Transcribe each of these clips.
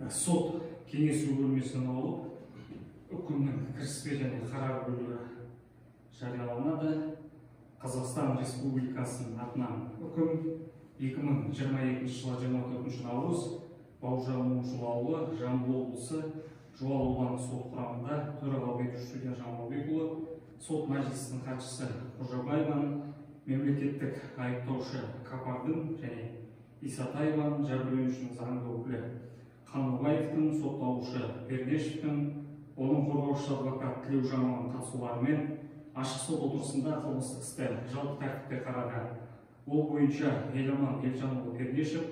Сот кеңесу бөлмесінен алып, үкімнің кіріспе және қарар бөлігі жарияланады. Қазақстан Республикасының атынан үкім 2022 жылы 24 наурыз Бауыржан Момышұлы ауылы, Жамбыл облысы, Жуалы ауданы сот құрамында төрағалық етуші судья Жамалбекұлы, сот мәжілісінің хатшысы Қожабаеваның, мемлекеттік айыптаушы Капардың және Исатаеваның, жәбірленушінің заңды өкілі Қаныбаевтың, сотталушы Пернешевтің, оның қорғаушысы адвокат Тілеужанованың қатысуларымен ашық сот отырысында қылмыстық істі жалпы тәртіпте қарады. Ол бойынша Еламан Елжанұлы Пернешев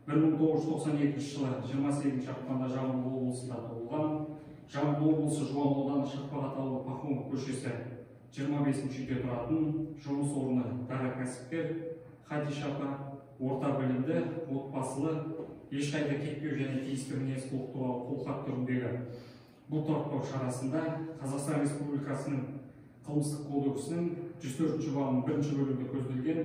1992 жылы 28 ақпанда Жамбыл облысында туылған, Жамбыл облысы Жуалы ауданы Шақпақ ауылы Пахомов көшесі 25 үйде тұратын, жұмыс орны дара кәсіпкер Хадиша апа, орта білімді, отбасылы, ешқайда кетпеу және тиісті мінез-құлық туралы қолхат түріндегі бұлтартпау шарасында Қазақстан Республикасының қылмыстық кодексінің 104 бабының 1 бөлігінде көзделген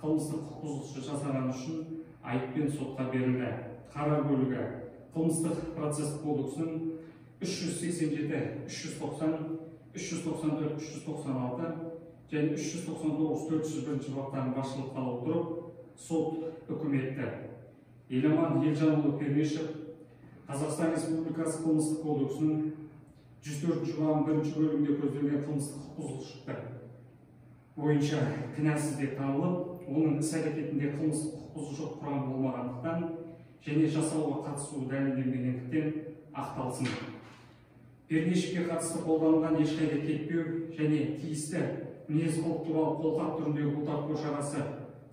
қылмыстық құқық бұзушылық жасағаны үшін айыппен сотқа берілді. Қарар бөлігі қылмыстық процесс кодексінің 387, 390, 394, 396 және 399, 401 баптарын басшылыққа ала отырып, сот үкім етті. Еламан Елжанұлы Пернешев Қазақстан Республикасы қылмыстық кодексінің 104 бабының 1 бөлігінде көзделген қылмыстық құқық бұзушылықтар бойынша кінәсіз деп танылып, оның іс-әрекетінде қылмыстық құқық бұзушылық құрамы болмағандықтан және жасауға қатысуы дәлелденбегендіктен ақталсын. Пернешевке қатысты қолданылған ешқайда кетпеу және тиісті мінез-құлық туралы қолхат түріндегі бұлтартпау шарасы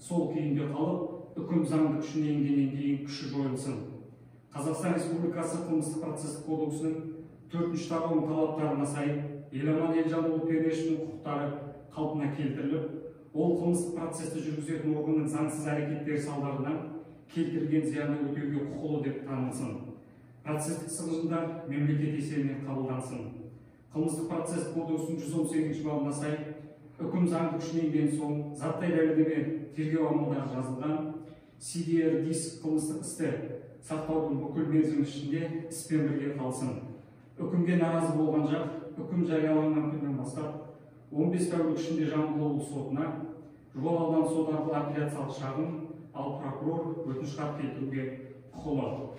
сол күйінде қалып, үкім заңды күшіне енгеннен кейін күші жойылсын. Қазақстан Республикасы қылмыстық процестік кодексінің 4 тарауының талаптарына сай Еламан Елжанұлы Пернешевтің құқықтары қалпына келтіріліп, ол қылмыстық процесті жүргізетін органның заңсыз әрекеттері салдарынан келтірілген зиянды өтеуге құқылы деп танылсын. Процестік шығындар мемлекет есебінен қабылдансын. Қылмыстық процесс кодексінің 118 бабына сай үкім заңды күшіне енген соң заттай дәлелдеме тергеу амалдары жазылған CDR диск қылмыстық істі сақтаудың бүкіл мерзімі ішінде іспен бірге қалсын. Үкімге наразы болған жақ үкім жарияланған күннен бастап 15 тәулік ішінде Жамбыл облысы сотына, Жуалы ауданы соты арқылы апелляциялық шағым, ал прокурор өтініш хат келтіруге құқылы.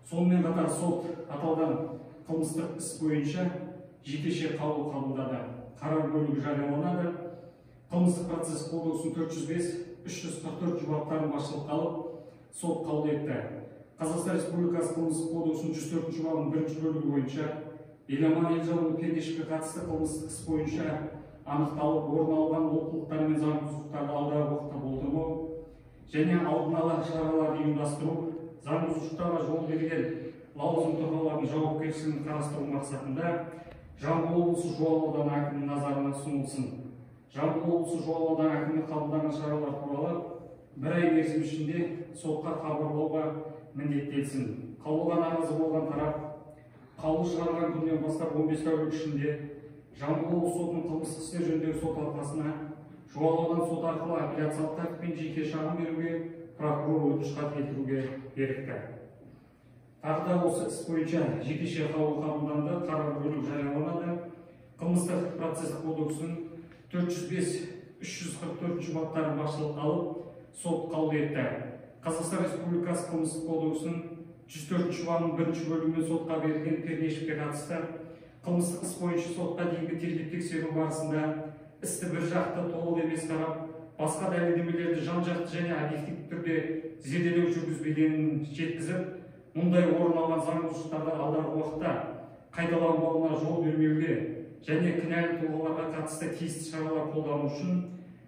Сонымен қатар сот аталған қылмыстық іс бойынша жекеше қаулы қабылдады. Қарар бөлігі жарияланады. Қылмыстық процесс кодексінің 405, 344 баптарын басшылыққа алып, сот қаулы етті. Қазақстан Республикасы қылмыстық кодексінің 104 бабының 1 бөлігі бойынша Еламан Елжанұлы Пернешевке қатысты қылмыстық іс бойынша анықталып орын алған олқылықтар мен заң бұзушылықтарды алдағы уақытта болдырмау және алдын ала шараларды ұйымдастыру, заң бұзушылықтарға жол берген лауазым тұлғалардың жауапкершілігін қарастыру мақсатында Жамбыл облысы Жуалы ауданы әкімінің назарына ұсынылсын. Жамбыл облысы Жуалы ауданы әкімі қабылданған шаралар туралы бір ай мерзім ішінде сотқа хабарлауға міндеттелсін. Қаулыға наразы болған тарап қаулы шығарған күннен бастап 15 тәулік ішінде Жамбыл облысы сотының қылмыстық істер жөніндегі сот алқасына Жуалы ауданы соты арқылы апелляциялық тәртіппен жеке шағым беруге, прокурор өтініш хат келтіруге ерікті. Тағы да осы іс бойынша жекеше қаулы қабылданды, қарар бөлігі жарияланады. Қылмыстық процесс кодексінің 405, 344 баптарын басшылыққа алып, сот қаулы етті. Қазақстан Республикасы қылмыстық кодексінің 104 бабының 1 бөлігімен сотқа берілген Пернешевке қатысты қылмыстық іс бойынша сотқа дейінгі тергеп тексеру барысында істі бір жақты толық емес қарап, басқа дәлелдемелерді жан-жақты және объективті түрде зерделеу жүргізбегенін жеткізіп, мұндай орын алған заң бұзушылықтарды алдағы уақытта қайталанбауына жол бермеуге және кінәлі тұлғаларға қатысты тиісті шаралар қолдану үшін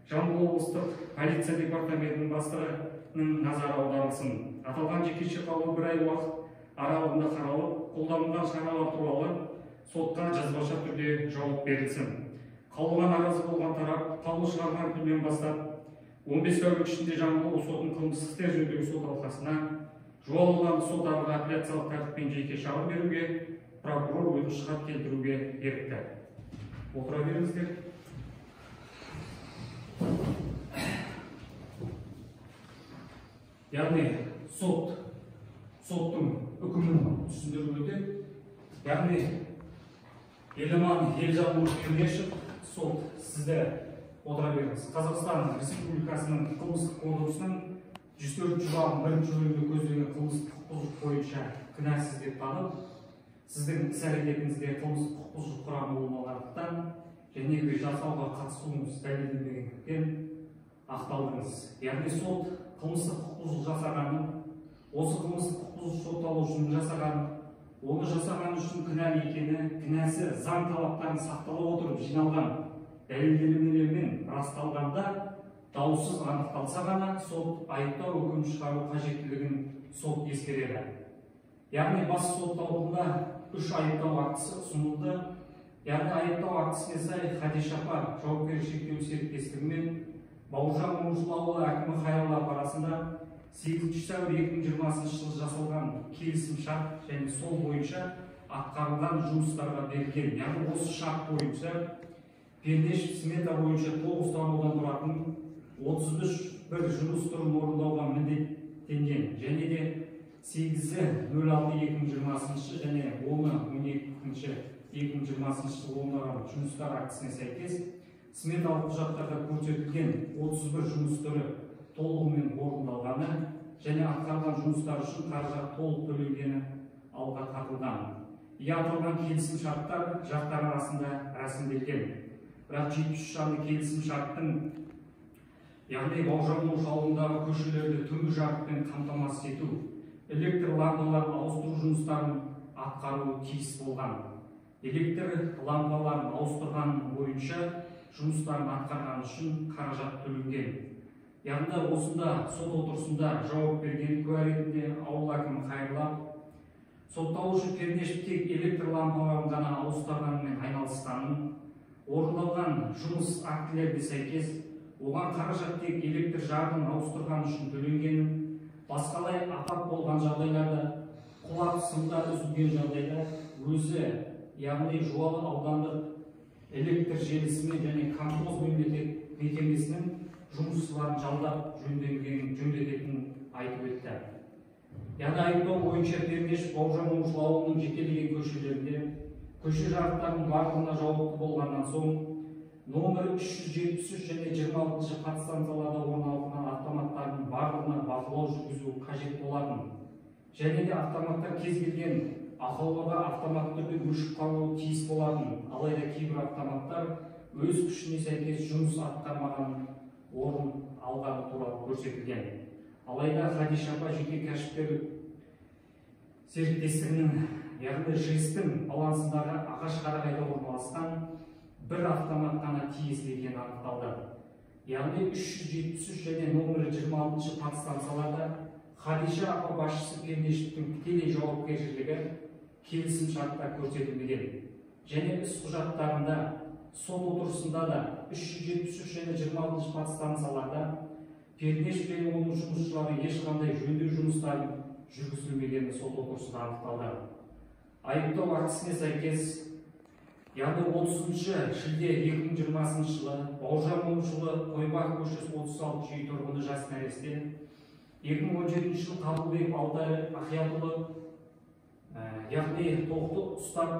Жамбыл облыстық полиция департаментінің бастығының назары аударылсын. Аталған жекеше қаулы бір ай уақыт аралығында қаралып, қолданылған шаралар туралы сотқа жазбаша түрде жауап берілсін. Қаулыға наразы болған тарап қаулы шығарған күннен бастап 15 тәулік ішінде Жамбыл облысы сотының қылмыстық істер жөніндегі сот алқасына Жуалы ауданы сот арқылы апелляциялық тәртіппен жеке шағым беруге, прокурор өтініш хат келтіруге ерікті. Отыра беріңіздер. Яғни сот Соттың үкімін түсіндіріп өтеді. Яғни Еламан Елжанұлы Пернешев, сот сізді отыра беріңіз. Қазақстан Республикасының қылмыстық кодексінің 104 бабының 1 бөлімінде көзделген қылмыстық құқық бұзушылық бойынша кінәсіз деп танып, сіздің іс әрекетіңізде қылмыстық құқық бұзушылық құрамы болмағандықтан және жасауға қатысуыңыз дәлелденбегендіктен ақталдыңыз. Яғни сот қылмыстық құқық бұзушылық жасағанын, осы қылмыстық құқық бұзушылық сотталушының жасағанын, оны жасағаны үшін кінәлі екені, кінәсі заң талаптарын сақтала отырып жиналған дәлелдемелермен расталғанда даусыз анықталса ғана сот айыптау үкімін шығару қажеттілігін сот ескереді. Яғни бас сот алдында 3 айыптау актісі ұсынылды. Яғни айыптау актісіне сай Хадиша апа жауапкершілігі шектеулі серіктестігімен Бауыржан Момышұлы әкімі Хайролла арасында 8 сәуір 2020 жылы жасалған келісім шарт және сол бойынша атқарылған жұмыстарға берілген. Яғни осы шарт бойынша Пернешев смета бойынша 9 тараудан тұратын 33 бір жұмыс түрін орындауға міндеттенген және де 8.06.2020 және 10.12.2020 жылы орындалған жұмыстар актісіне сәйкес сметалық құжаттарда көрсетілген 31 жұмыс түрі толығымен орындалғаны және атқарылған жұмыстар үшін қаражат толық төленгені алға тартылған. Аталған келісім шарттар жақтар арасында рәсімделген. Бірақ 73 жанды келісім шарттың, яғни Бауыржан Момышұлы ауылындағы көшелерді түнгі жарықпен қамтамасыз ету, электр лампаларын ауыстыру жұмыстарын атқаруы тиіс болған. Электр лампаларын ауыстырған бойынша жұмыстарын атқарған үшін қаражат төленген. Яғни осында сот отырысында жауап берген куә ретінде ауыл әкімі Хайролла сотталушы Пернешев тек электр лампаларын ғана ауыстырғанымен айналысқанын, орындалған жұмыс актілеріне сәйкес оған қаражат тек электр жарығын ауыстырған үшін төленгенін, басқалай апат болған жағдайларда, құлап сымдар үзілген жағдайда өзі, яғни Жуалы аудандық электр желісімен және Комхоз мемлекет мекемесінің жұмысшыларын жалдап жөндететінін айтып өтті. Яғни айыптау бойынша Пернешев Бауыржан Момышұлы ауылының жекелеген көшелерінде көше жарықтарының барлығына жауапты болғаннан соң номер 373 және 26 подстанцияларда орнатылған автоматтардың барлығына бақылау жүргізу қажет болатын. Және де автоматтар кез келген ақауларға автоматты түрде өшіп қалуы тиіс болатын. Алайда кейбір автоматтар өз күшіне сәйкес жұмыс атқармаған орын алғаны туралы көрсетілген. Алайда Хадиша апа жеке кәсіпкерлік серіктестігінің, яғни ЖЭС-тің балансындағы ағаш қарағайда орналасқан бір автомат қана тиесілі екені анықталды. Яғни 373 және номері 26 подстанцияларда Хадиша апа басшысы Пернешевтің тікелей жауапкершілігі келісім шартта көрсетілмеген. Және іс құжаттарында сот отырысында да 373 және 26 подстанцияларда Пернешев және оның жұмысшылары ешқандай жөндеу жұмыстарын жүргізілмегені сот отырысында анықталды. Айыптау актісіне сәйкес, яғни 30 шілде 2020 жылы Бауыржан Момышұлы Қойбақ көшесі 36 үй тұрғыны жас нәресте, 2017 жылы Қабылбеков Алтай Ахиятұлы, яғни тоқты ұстап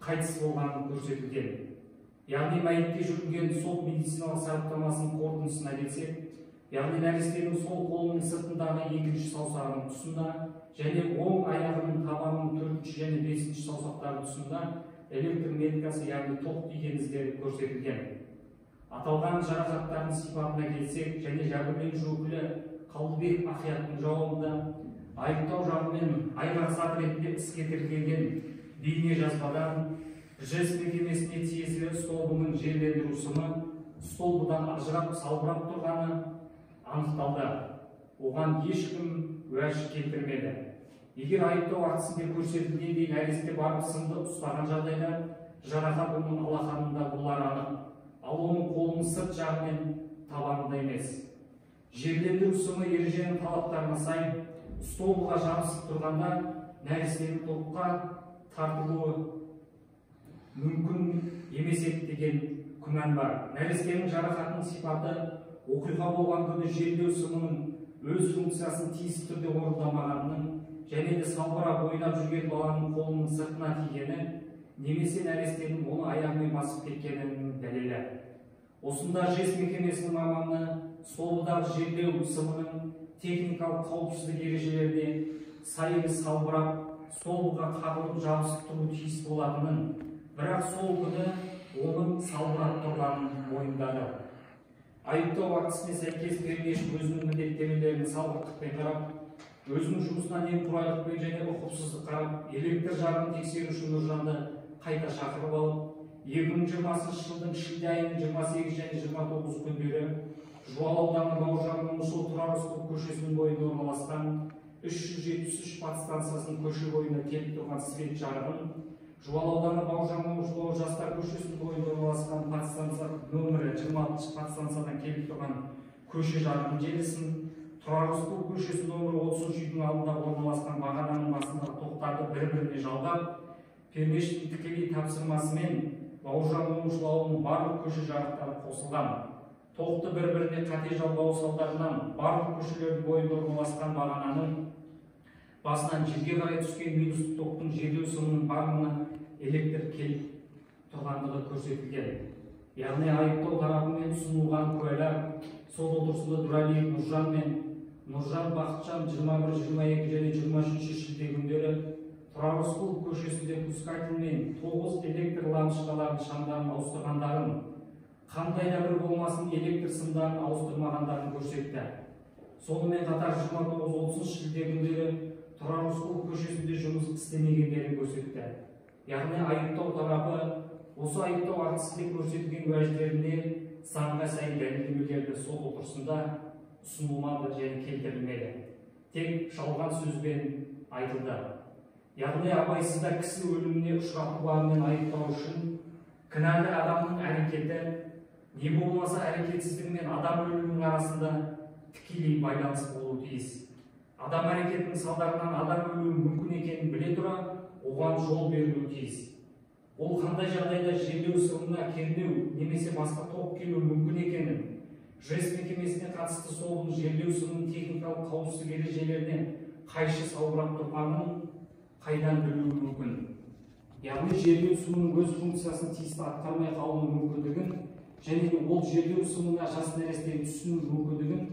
қайтыс болғаны көрсетілген. Яғни мәйітке жүргізген сот медициналық сараптамасының қорытындысына келсек, яғни нәрестенің сол қолының сыртындағы екінші саусағының тұсында және оң аяғының табанының 4-ші және 5-ші саусақтары тұсында электр меткасы, яғни тоқ тиген іздері көрсетілген. Аталған жарақаттардың сипатына келсек және жәбірленуші өкілі Қабылбек Ахияттың жауабында айыптау жағымен айғақзат ретінде іске тіркелген бейне жазбадан ЖЭС мекемесіне тиесілі столбының жерлендіру сымы столбыдан ажырап салбырап тұрғаны анықталды. Оған ешкім уәж келтірмеді. Егер айыптау актісінде көрсетілгендей нәресте барып сымды ұстаған жағдайда жарақат оның алақанында болары анық, ал оның қолының сырт жағы мен табанында емес. Жерлендіру сымы ереженің талаптарына сай столбыға жабысып тұрғанда нәрестенің тоққа тартылуы мүмкін емес еді деген күмән бар. Нәрестенің жарақатының сипаты оқиға болған күні жерлеу сымының өз функциясын тиісті түрде орындамағанының және де салбырап ойнап жүрген баланың қолының сыртына тигені немесе нәрестенің оны аяғымен басып кеткенінің дәлелі. Осында ЖЭС мекемесінің маманы столбыдағы жерлеу сымының техникалық қауіпсіздік ережелеріне сай салбырап столбыға қағылып жабысып тұруы тиіс болатынын, бірақ сол күні оның салбырап тұрғанын мойындады. Айыптау актісіне сәйкес Пернешев өзінің міндеттемелерін салғырттықпен қарап, өзінің жұмысына немқұрайлықпен және ұқыпсыздық қарап, электр жарығын тексеруші Нұржанды қайта шақырып алып, 2020 жылдың шілде айының 28 және 29 күндері Жуалы ауданы Бауыржан Момышұлы Тұрар Рысқұлов көшесінің бойында орналасқан 373 подстанциясының көше бойына келіп тұрған свет жарығын, Жуалы ауданы Бауыржан Момышұлы Жастар көшесінің бойында орналасқан подстанция нөмірі 26 подстанциядан келіп тұрған көше жарығын желісін, Тұрар Рысқұлов көшесі нөмірі 30 үйдің алдында орналасқан бағананың басындағы тоқтарды бір-біріне жалғап, Пернешевтің тікелей тапсырмасымен Бауыржан Момышұлы ауылының барлық көше жарықтары қосылған. Тоқты бір-біріне қате жалғау салдарынан барлық көшелердің бойында орналасқан бағананың басынан жерге қарай түскен минустық тоқтың жерлеу сымының барлығына электр келіп тұрғандығы көрсетілген. Яғни айыптау тарапымен ұсынылған куәлар сот отырысында Дүрәлиев Нұржан мен Нұржан Бақытжан 21, 22 және 23 шілде күндері Тұрар Рысқұлов көшесінде пускательмен 9 электр лампочкаларының шамдарын ауыстырғандарын, қандай да бір болмасын электр сымдарын ауыстырмағандарын көрсетті. Сонымен қатар 29-30 шілде күндері Тұрар Рысқұлов көшесінде жұмыс істемегендерін көрсетті. Яғни айыптау тарапы осы айыптау актісінде көрсетілген уәждеріне заңға сай дәлелдемелерді сот отырысында ұсынылмады және келтірілмеді. Тек жалған сөзбен айтылды. Яғни абайсызда кісі өліміне ұшырату бабымен айыптау үшін кінәлі адамның әрекеті не болмаса әрекетсіздігі мен адам өлімінің арасында тікелей байланыс болуы тиіс. Адам әрекетінің салдарынан адам өлуі мүмкін екенін біле тұра, оған жол берілуі тиіс. Ол қандай жағдайда жерлеу сымына кернеу немесе басқа тоқ келуі мүмкін екенін, ЖЭС мекемесіне қатысты столбының жерлеу сымының техникалық қауіпсіздік ережелеріне қайшы салбырап тұрғанын қайдан білуі мүмкін. Яғни жерлеу сымының өз функциясын тиісті атқармай қалуының мүмкіндігін және ол жерлеу сымына жас нәрестенің түсуі мүмкіндігін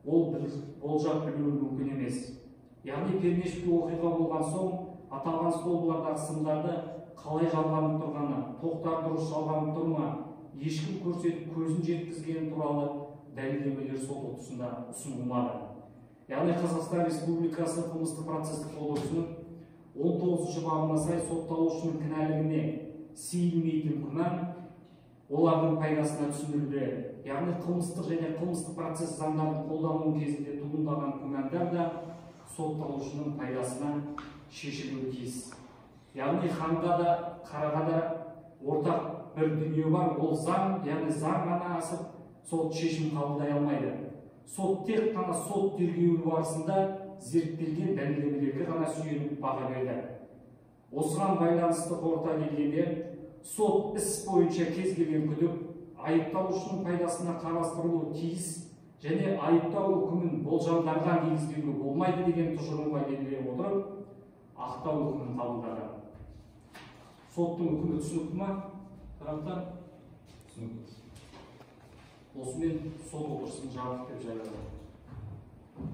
ол болжап білуі мүмкін емес. Яғни Пернешевке оқиға болған соң аталған столбылардағы сымдарды қалай жалғанып тұрғаны, тоқтар дұрыс жалғанып тұр ма, ешкім көрсетіп көзін жеткізгені туралы дәлелдемелер сот отырысында ұсынылмады. Яғни Қазақстан Республикасы қылмыстық процестік кодексінің 19 бабына сай сотталушының кінәлігіне сейілмейтін күмән олардың пайдасына түсіндірілді. Яғни қылмыстық және қылмыстық процесс заңдарын қолдану кезінде туындаған күмәндар да сотталушының пайдасына шешілуі тиіс. Яғни ханға да, қараға да ортақ бір дүние бар, ол заң, яғни заң ғана асып сот шешім қабылдай алмайды. Сот тек қана сот тергеуі барысында зерттелген дәлелдемелерге ғана сүйеніп баға берді. Осыған байланысты қорыта келгенде, сот іс бойынша кез келген күдік айыпталушының пайдасына қарастырылуы тиіс және айыптау үкімін болжамдарға негіздеуге болмайды деген тұжырымға келе отырып, ақтау үкімін қабылдады. Соттың үкімі түсінікті ма? Тараптар? Түсінікті. Осымен сот отырысын жабық деп жариялады.